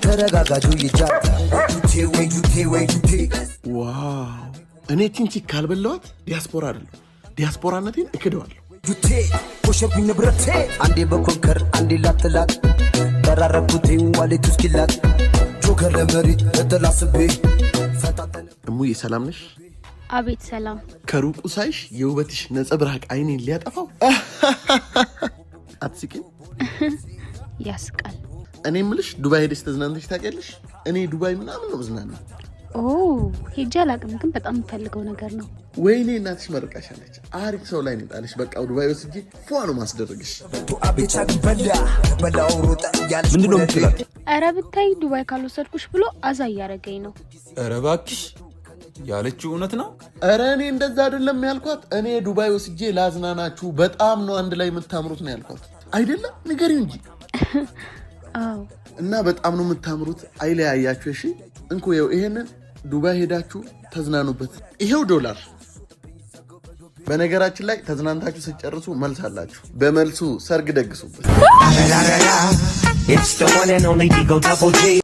ተረጋጋጁ ይጃታ ወይ ጁቴ ወይ ጁቴ። Wow! እኔ ቺንቺ ካልበላኋት ዲያስፖራ አይደለሁ። ዲያስፖራነቴን እክደዋለሁ። ጁቴ ኮሸብኝ ንብረቴ፣ አንዴ በኮንከር አንዴ ላትላት ጠራረኩቴ ዋሌቱ እስኪላጥ ጆከር ለመሬት ለተላስቤ ፈታተነ። እሙዬ፣ ሰላም ነሽ? አቤት፣ ሰላም። ከሩቁ ሳይሽ የውበትሽ ነጸብራቅ አይኔን ሊያጠፋው። አትስቂም? ያስቃል። እኔ የምልሽ፣ ዱባይ ሄደሽ ተዝናንተሽ ታውቂያለሽ? እኔ ዱባይ ምናምን ነው ምዝናና። ኦ፣ ሄጄ አላውቅም፣ ግን በጣም የምፈልገው ነገር ነው። ወይኔ፣ እናትሽ መርቃሻለች። አሪፍ ሰው ላይ ነው የጣለሽ። በቃ ዱባይ ወስጄ ፏ ነው ማስደረግሽ። አቤቻ በላ በላው ሮጠ ያለች። ምንድን ነው የምትላት? ኧረ ብታይ፣ ዱባይ ካልወሰድኩሽ ብሎ አዛ እያደረገኝ ነው። ኧረ እባክሽ፣ ያለችው እውነት ነው? ኧረ እኔ እንደዛ አይደለም ያልኳት። እኔ ዱባይ ወስጄ ላዝናናችሁ፣ በጣም ነው አንድ ላይ የምታምሩት ነው ያልኳት። አይደለም? ንገሪው እንጂ። አዎ። እና በጣም ነው የምታምሩት። አይለያያችሁ። እሺ፣ እንኩ፣ ይኸው ይሄንን ዱባይ ሄዳችሁ ተዝናኑበት። ይሄው ዶላር። በነገራችን ላይ ተዝናንታችሁ ስትጨርሱ መልስ አላችሁ። በመልሱ ሰርግ ደግሱበት። It's the one and only D-O Double G.